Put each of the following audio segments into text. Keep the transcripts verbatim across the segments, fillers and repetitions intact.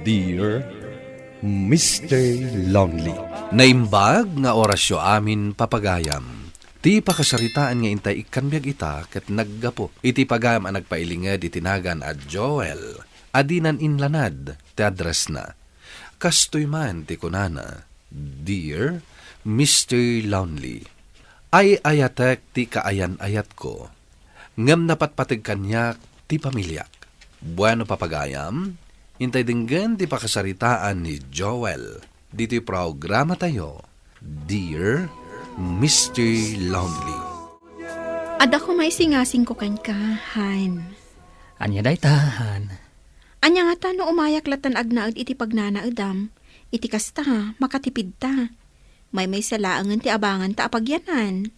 Dear Mister Lonely. Naimbag nga orasyo amin, papagayam. Ti pakasaritaan nga intay ikkan biag ita ket naggapu iti pagayam a nagpailinged iti nagan a Joel a dinan inlanad ti addressna. Kastoy man ti kunana, "Dear Mister Lonely, ay-ayatek ti kaayan-ayatko, ngem napatpateg kaniak ti pamiliak." Bueno, papagayam, intay denggen ti pakasaritaan ni Joel ditoy programatayo, Dear Mister Lonely. Adda koma isingasingko kenka, Han. Ania dayta, Han? Ania ngata no umayak latta agnaed iti pagnanaedam? Iti kasta, makatipidta. Maymaysa laengen ti abanganta a pagyanan.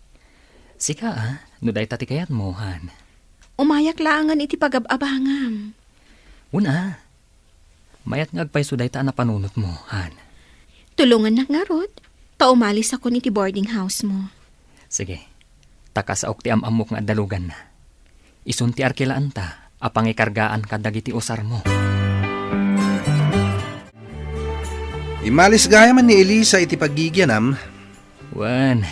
Sika, a, no dayta ti kayatmo, Han. Umayak laengen iti pagab-abangam. Wen a, mayat nga agpayso dayta a napanunotmo, Han. Tulongannak ngarud, ta umalisakon iti boarding house mo. Sige, ta kasaok ti am-ammok nga adda luganna. Isun ti arkilaanta a pangikargaan kadagiti usarmo. Immalis gayam ni Elisa iti paggigianam. Wen,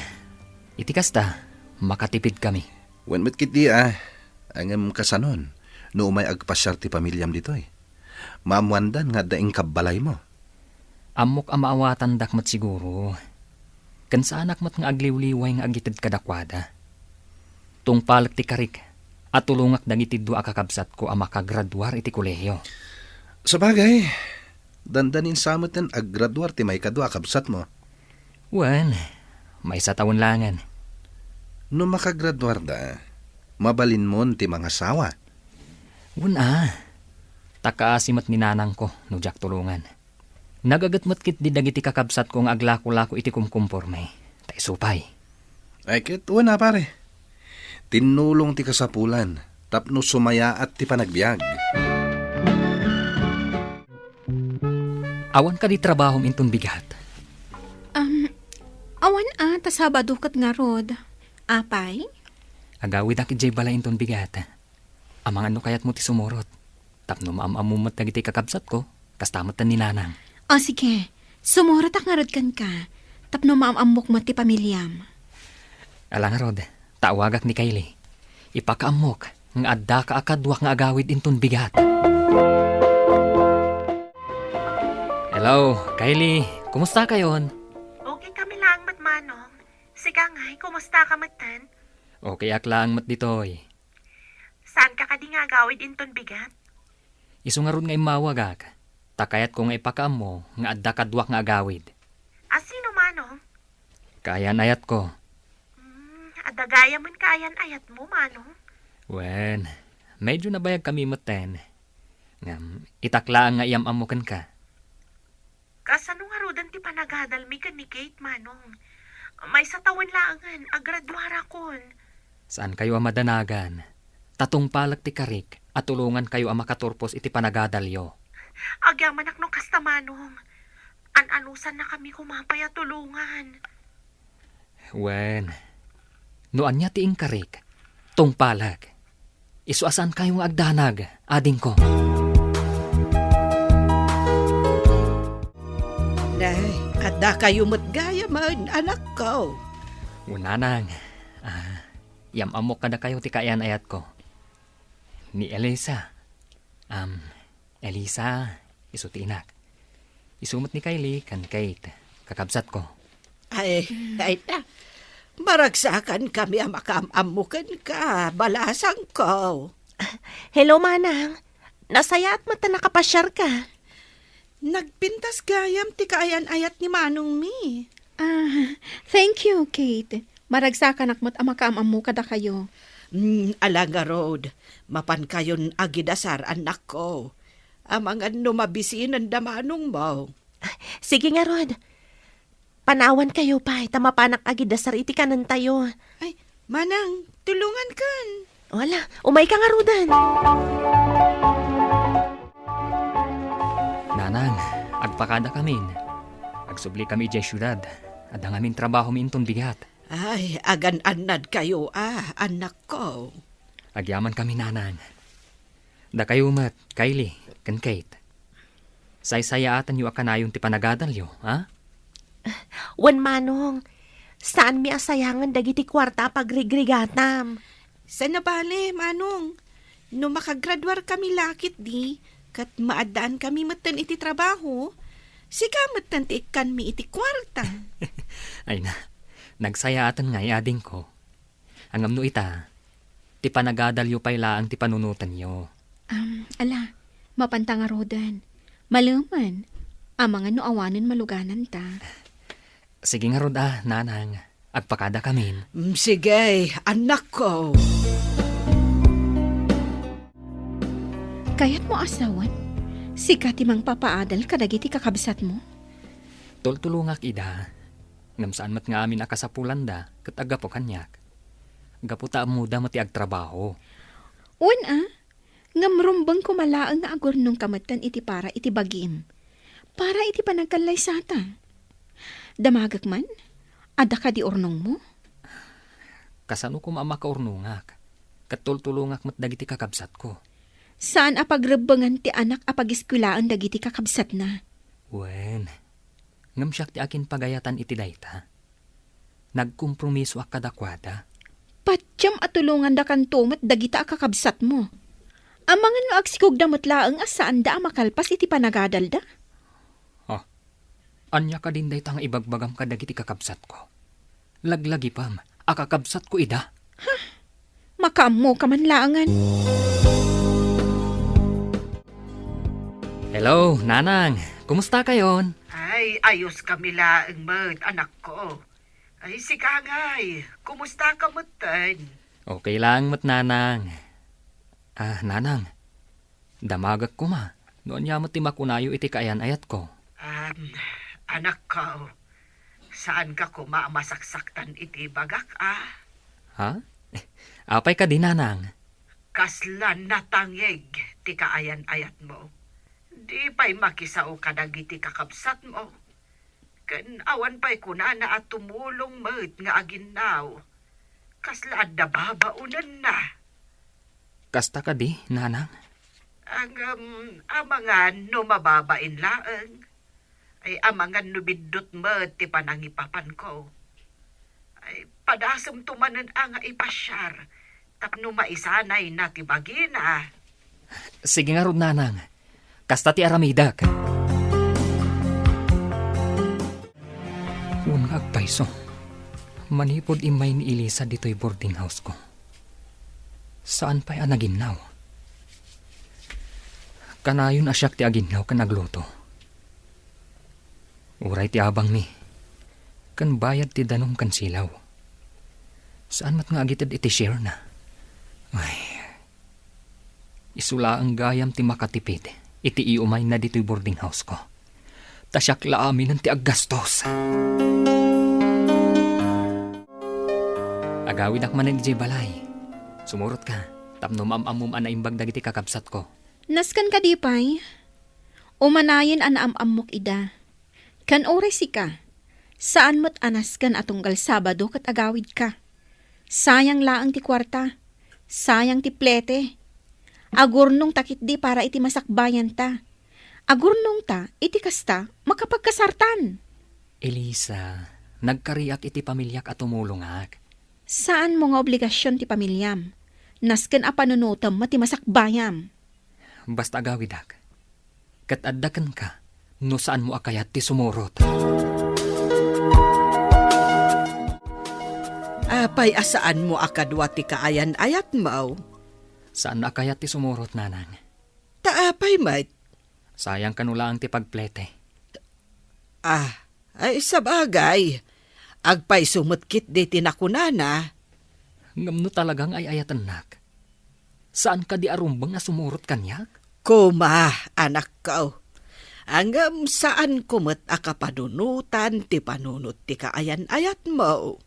iti kasta, makatipidkami. Wen met ketdi a, ngem kasanon, no umay agpasiar ti pamiliam ditoy? Maammoandan nga adda inkabbalaymo. Ammok a maawatandak met siguro. Ken saanak met nga agliwliway nga agited kadakuada. Tungpalek ti karik a tulongak dagiti dua a kakabsatko a makagraduar iti kolehio. Sabagay, dandanin sa metten a graduar ti maikadua a kabsatmo. Wen, maysa tawen laengen. No makagraduarda, mabalinmon ti mangasawa. Wen a, ta kaasi met ni nanangko no diak tulongan. Nagaget met ketdi dagiti kakabsatko nga aglako-lako iti kumkumporme. Ta isu pay. Ay ket, wen a, pare. Tinnulong ti kasapulan tapno sumayaat ti panagbiag. Awan kadi trabahom inton bigat? Um, awan a, ta Sabado ket ngarud. Apay? Agawidak idiay balay inton bigat. Amangan no kayatmo ti sumurot. Tapno maam-ammom met dagiti kakabsatko, kasta met ni nanang. O, sige. Sumurotak ngarud kenka, tapno maam-ammok met ti pamiliam. Ala ngarud, ta awagak ni Kylie. Ipakaammok nga addaka a kaduak nga agawid inton bigat. Hello, Kylie. Kumusta kayon? Okay kami laeng met, Manong. Sika ngay, kumusta ka metten? Okay ak laeng met ditoy. Saanka kadi nga agawid inton bigat? Isu ngarud nga immawagak, ta kayatko nga ipakaammo nga adda kaduak nga agawid. A sino, Manong? Kaayan-ayatko. Hmm, adda gayamen kaayan-ayatmo, Manong? Wen, medyo nabayag kami metten. Ngem, itak laeng nga iyam-ammo kenka. Kasano ngaruden ti panagadalmi ken ni Kate, Manong? Maysa tawen laengen a graduarakon. Saankayo a madanagan, ta tungpalek ti karik a tulongankayo a makaturpos iti panagadalyo. Agyamanak no kasta, Manong. An-anusannakami koma pay a tulongan. Wen, no ania ti inkarik, tungpalek. Isu a saankayo nga agdanag, adingko. Nay, addakayo met gayamen, anakko. Wen, nanang, a, iyam-ammok kadakayo ti kaayan-ayatko. Ni Elisa, am, Elisa, isu ti inak. Isu met ni Kylie ken Kate, kakabsatko. Ay, ay ta. Maragsakankami a makaam-ammo kenka, balasangko. Hello, Manang. Nasayaat met ta nakapasiarka. Nagpintas gayam ti kaayan-ayat ni Manongmi. Ah, thank you, Kate. Maragsakanak met a makaam-ammo kadakayo. Mm, ala ngarud, mapankayon agidasar, annakko. Amangan no mabisinen da manongmo. Sige ngarud. Panawankayo pay, ta mapanak agidasar iti kanentayo. Ay, Manang, tulongankan. Wala, umayka ngaruden. Nanang, agpakadakamin. Agsublikami idiay siudad. Adda ngamin trabahomi inton bigat. Ay, agan-annadkayo a, annakko. Agyamankami, Nanang. Dakayo met, Kylie, ken Kate. Saysayaatanyo a kanayon ti panagadalyo, ha? Wen, Manong, saanmi a sayangen dagiti kuarta a pagrigrigatam. Saan a bale, Manong. No makagraduarkami la ketdi, ket maaddaanmi metten iti trabaho, sika metten ti ikkanmi iti kuarta. Ay na, nagsayaaten ngay, adingko. Ngem no ita, ti panagadalyo pay laeng ti panunotenyo. Am, ala, mapanta ngaruden. Malemen, amangan no awanen malugananta. Sige ngarud a, Nanang. Agpakadakamin. Mm, sige, annakko. Kayatmo a sawen? Sika ti mangpapaadal kadagiti kakabsatmo? Tultulongak ida. Ngem saan met nga amin a kasapulanda ket aggapu kaniak. Gapu ta ammoda met ti agtrabaho. Wen a, ngem rumbeng koma laeng nga agurnongka metten iti para iti bagim. Para iti panagkallaysata. Damagek man, adda kadi urnongmo? Kasano koma a makaurnongak? Ket tultulongak met dagiti kakabsatko. Saan a pagrebbengan ti anak a pagiskuelaen dagiti kakabsatna. Wen, ngem siak ti akinpagayatan iti dayta. Nagkompromisoak kadakuada. Patiem a tulongandakanto met dagita a kakabsatmo. Amangan no agsikogda met laeng a saanda a makalpas iti panagadalda. Ha? Ania kadin dayta nga ibagbagam kadagiti kakabsatko? Laglagipem a kakabsatko ida. Makaammoka man laengen. Hello, Nanang. Kumusta kayon? Ay, ayos kami laeng met, anakko. Ay, sika ngay, kumusta ka metten? Okay lang met, Nanang. Ah, Nanang, damagek koma no ania met ti makunayo iti kaayan-ayatko. Um, anakko, saanka koma a masaksaktan iti bagak, a? Ha? Apay kadi, Nanang? Kasla natangig ti kaayan-ayatmo. Di pay makisao kadagiti kakabsatmo. Ken awan pay kunana a tumulong met nga aginnaw. Kasla adda babaonenna. Kasta kadi, Nanang? Ngem, amangan no mababain laeng. Ay, amangan no biddut met ti panangipapanko. Ay, padasemto manen a nga ipasiar tapno maisanayna ti bagina. Sige ngarud, Nanang. Kasta ti aramidek. Wen nga agpayso, manipud immay ni Elisa ditoy boarding house-ko, saan pay a naginnaw. Kanayon a siak ti aginnaw ken agluto. Uray ti abangmi, ken bayad ti danum ken silaw. Saan met nga agited iti share-na. Ay, isu laeng gayam ti makatipid iti iumayna ditoy boarding house-ko. Ta siak la aminen ti aggastos. Agawidak manen idiay balay. Sumurotka, tapno maam-ammom a naimbag dagiti kakabsatko. Nasken kadi pay? Umanayen a naam-ammok ida. Ken uray sika, saan met a nasken a tunggal Sabado ket agawidka. Sayang laeng ti kuarta, sayang ti plete. Agurnongta ketdi para iti masakbayanta. Agurnongta iti kasta, makapagkasartan. Elisa, nagkariak iti pamiliak a tumulongak. Saanmo nga obligasion ti pamiliam. Nasken a panunotem ti masakbayam. Basta agawidak. Ket adda kenka no saanmo a kayat ti sumurot. Apay a saanmo a kadua ti kaayan-ayatmo? Saan a kayat ti sumurot, Nanang. Ta apay met? Sayang kano laeng ti pagplete. Ah, ay sabagay. Agpayso met ketdi ti nakunana. Ngem no talagang ay-ayatennak, saan kadi a rumbeng a sumurot kaniak? Koma, anakko. Ngem saanko met a kapanunotan ti panunot ti kaayan-ayatmo.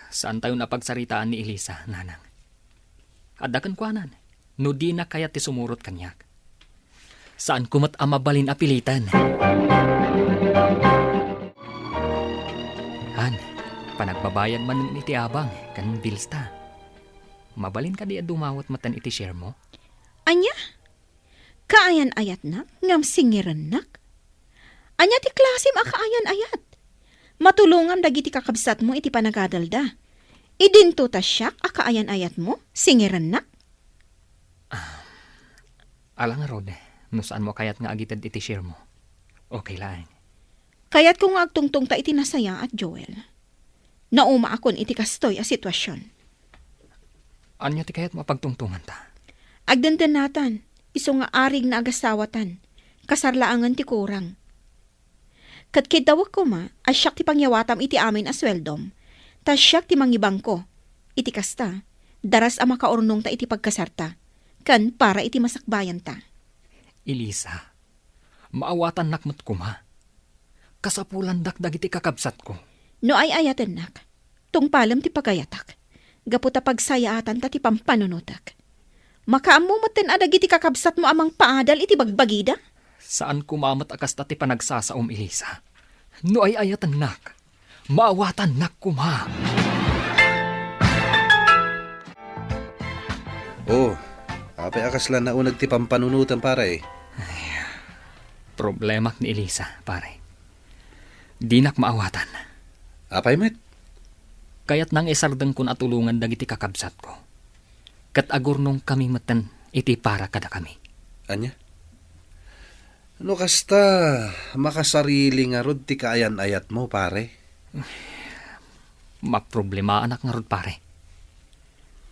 Saantayon a pagsaritaan ni Elisa, Nanang. Adda kenkuanan, no dina kayat ti sumurot kaniak. Saanko met a mabalin a piliten. Han, panagbabayad manen iti abang ken bills ta. Mabalin kadi a dumawat metten iti share mo? Ania? Kaayan-ayatnak ngem singirennak? Ania ti klasim a kaayan-ayat? Matulongam dagiti kakabsatmo iti panagadalda. Idinto ta siak a kaayan-ayatmo, singirennak? Ala ngarud, no saanmo a kayat nga agited iti share mo. Okay laeng. Kayatko nga agtungtongta iti nasayaat, Joel. Naumaakon iti kastoy a sitwasion. Ania ti kayatmo a pagtungtonganta? Agdendennatan, isu nga arig nga agasawatan, kasar laengen ti kurang. Ket kiddawek koma a siak ti pangyawatam iti amin a sueldom, ta siak ti mangibangko. Iti kasta, daras a makaurnongta iti pagkasarta, ken para iti masakbayanta. Elisa, maawatannak met koma. Kasapulandak dagiti kakabsatko. No ay-ayatennak, tungpalem ti pagayatak, gapu ta pagsayaatanta ti pampanunotek. Makaammo metten a dagiti kakabsatmo a mangpaadal iti bagbagida? Saan koma met a kasta ti panagsasaom, Elisa. No ay-ayatennak, maawatannak koma. Oh, apay a kasla nauneg ti pampanunotem, pare? Ay, problemak ni Elisa, pare. Dinak maawatan. Apay met? Kayatna nga isardengkon a tulongan dagiti kakabsatko. Ket agurnongkami metten iti para kadakami. Ania? No kasta, makasarili ngarud ti kaayan-ayatmo, pare? Maproblemaanak ngarud, pare.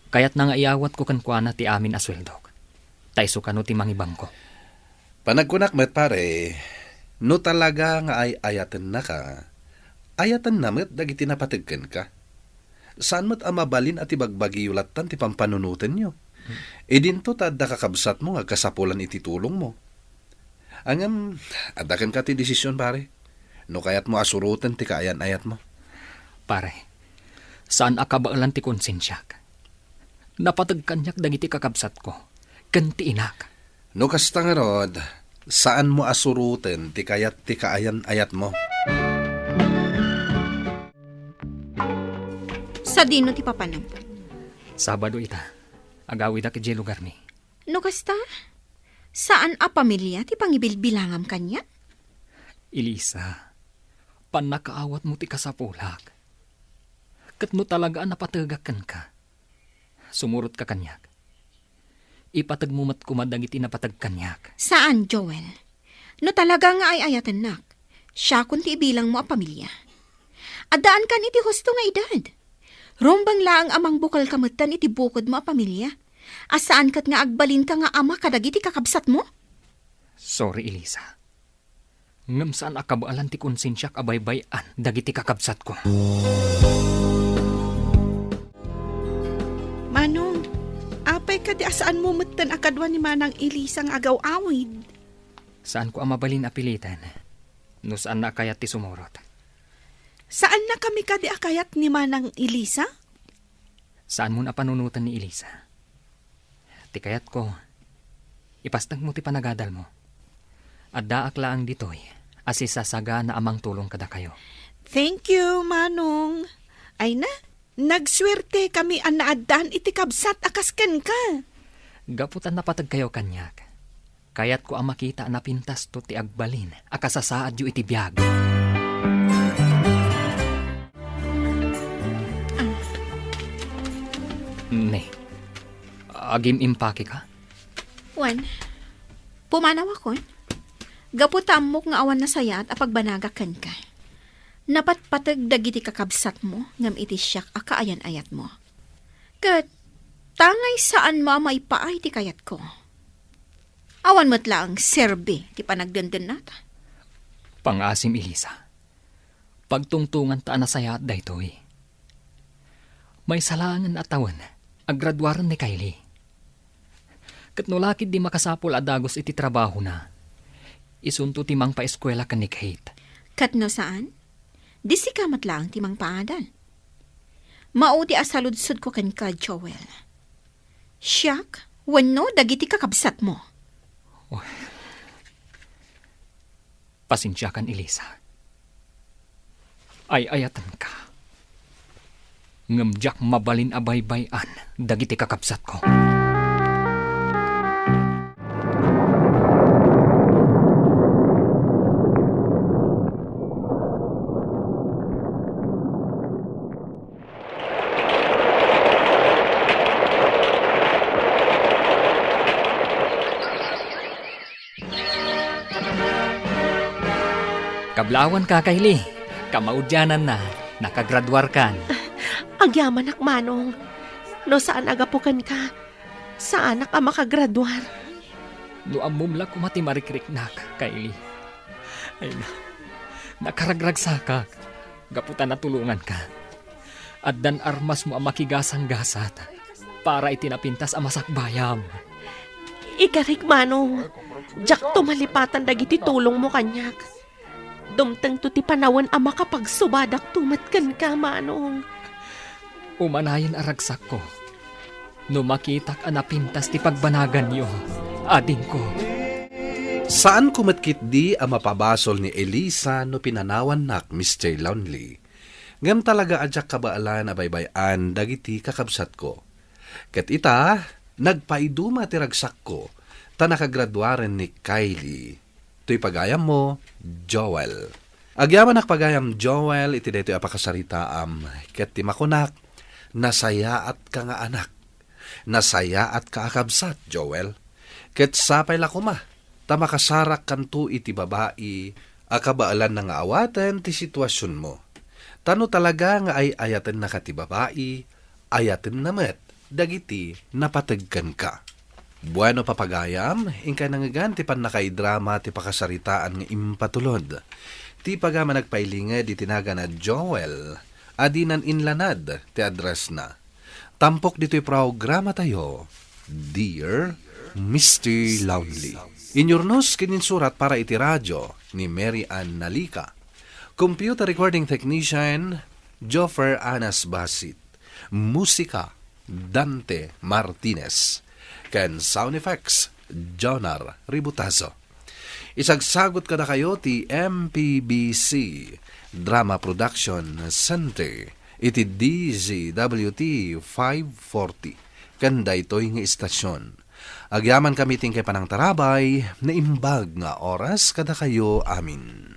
Kayatna nga iyawatko kenkuana ti amin a sueldok. Ta isu kano ti mangibangko. Panagkunak met, pare, no talaga nga ay-ayatennaka, ayatenna met dagiti napateg kenka. Saan met a mabalin a ti bagbagiyo lattan ti pampanunotenyo. Idinto ta adda kakabsatmo nga agkasapulan iti tulongmo. Ngem, adda kenka ti desisyon, pare. No kayatmo a suroten ti kaayan-ayatmo. Pare, saan a kabaelan ti konsensiak. Napateg kaniak dagiti kakabsatko, ken ti inak. No kasta ngarud, saanmo a suroten ti kayat ti kaayan-ayatmo. Sadino ti papanam? Sabado ita. Agawidak idiay lugarmi. No kasta, saan a pamilia ti pangibilbilangam kaniak? Elisa, pannakaawatmo ti kasapulak. Ket no talaga a napategak kenka, sumurotka kaniak. Ipategmo met koma dagiti napateg kaniak. Saan, Joel. No talaga nga ay-ayatennak, siakon ti ibilangmo a pamilia. Addaankan iti husto nga edad. Rumbeng laeng a mangbukelka metten iti bukodmo a pamilia, a saan ket nga agbalinka nga ama kadagiti kakabsatmo? Sorry, Elisa. Ngem saan a kabaelan ti konsensiak a baybay-an dagiti kakabsatko. Manong, apay kadi a saanmo metten a kadua ni Manang Elisa nga agaw-awid? Saanko a mabalin a piliten, no saanna a kayat ti sumurot. Saannakami kadi a kayat ni Manang Elisa? Saanmon a panunoten ni Elisa. Ti kayatko, ipastegmo ti panagadalmo. Addaak laeng ditoy a sisasagana a mangtulong kadakayo. Thank you, Manong. Ay na, nagsuertekami a naaddaan iti kabsat a kas kenka. Gapu ta napategkayo kaniak, kayatko a makita a napintasto ti agbalin a kasasaadyo iti biag. Ne, agim-impake ka? Wen, pumanawakon. Gapu ta ammok nga awan nasayaat a pagbanagak kenka. Napatpateg dagiti kakabsatmo ngem iti siak a kaayan-ayatmo. Ket tangay saanmo a maipaay ti kayatko. Awan met laeng serbi ti panagdendennata. Pangasim, Elisa. Pagtungtonganta a nasayaat daytoy. Maysa laengen a tawen, aggraduaren ni Kylie. Ket no la ketdi makasapul a dagus iti trabahona, isunto ti mangpaeskuela ken ni Kate. Ket no saan, di sika met laeng ti mangpaadal. Mao ti asaludsodko kenka, Joel. Siak wenno dagiti kakabsatmo? Oh. Pasensiakan, Elisa. Ay-ayatenka. Ngem diak mabalin a baybay-an dagiti kakabsatko. Kablawan ka, Kylie. Kamaudiananna, nakagraduarkan. Agyamanak, Manong. No saan a gapu kenka, saanak a makagraduar. No ammom la koma ti marikriknak, Kylie. Ay na, nakaragragsakak. Gapu ta natulonganka. Addan armasmo a makigasanggasat para iti napintas a masakbayam. Ikarik, Manong. Diakto malipatan dagiti tulongmo kaniak. Dumtengto ti panawen a makapagsubadakto met kenka, Manong. Umanayen a ragsakko, no makitak a napintas ti pagbanaganyo, adingko. Saanko met ketdi a mapabasol ni Elisa no pinanawannak, Mister Lonely. Ngem talaga a diak kabaelan a baybay-an dagiti kakabsatko. Ket ita, nagpaiduma ti ragsakko, ta nakagraduaren ni Kylie. Toy pagayammo, Joel. Agyamanak pagayam, Joel, iti daytoy a pakasaritaam, ket ti makunak, nasayaatka nga anak. Nasayaatka a kabsat, Joel. Ket sapay la koma, ta makasarakkanto iti babai a kabaelanna nga awaten ti situasionmo. Ta no talaga nga ay-ayatennaka ti babai, ayatenna met dagiti napateg kenka. Bueno, papagayam, inkay nangngegan ti pannakaidrama ti pakasaritaan nga impatulod. Ti pagayam a nagpailinged iti nagan a Joel, a dinan inlanad ti addressna. Tampok ditoy programatayo, Dear Mister Lonely. Inyurnos ken insurat para iti radio ni Mary Ann Nalica. Computer recording technician, Joffer Anas Basit. Musika, Dante Martinez. Ken sound effects, Jonar Ributazo. Isagsagut kadakayo ti M P B C Drama Production Center iti D Z W T five forty ken daytoy nga istasion. Agyamankami ti inkay panangtarabay, naimbag nga oras kadakayo amin.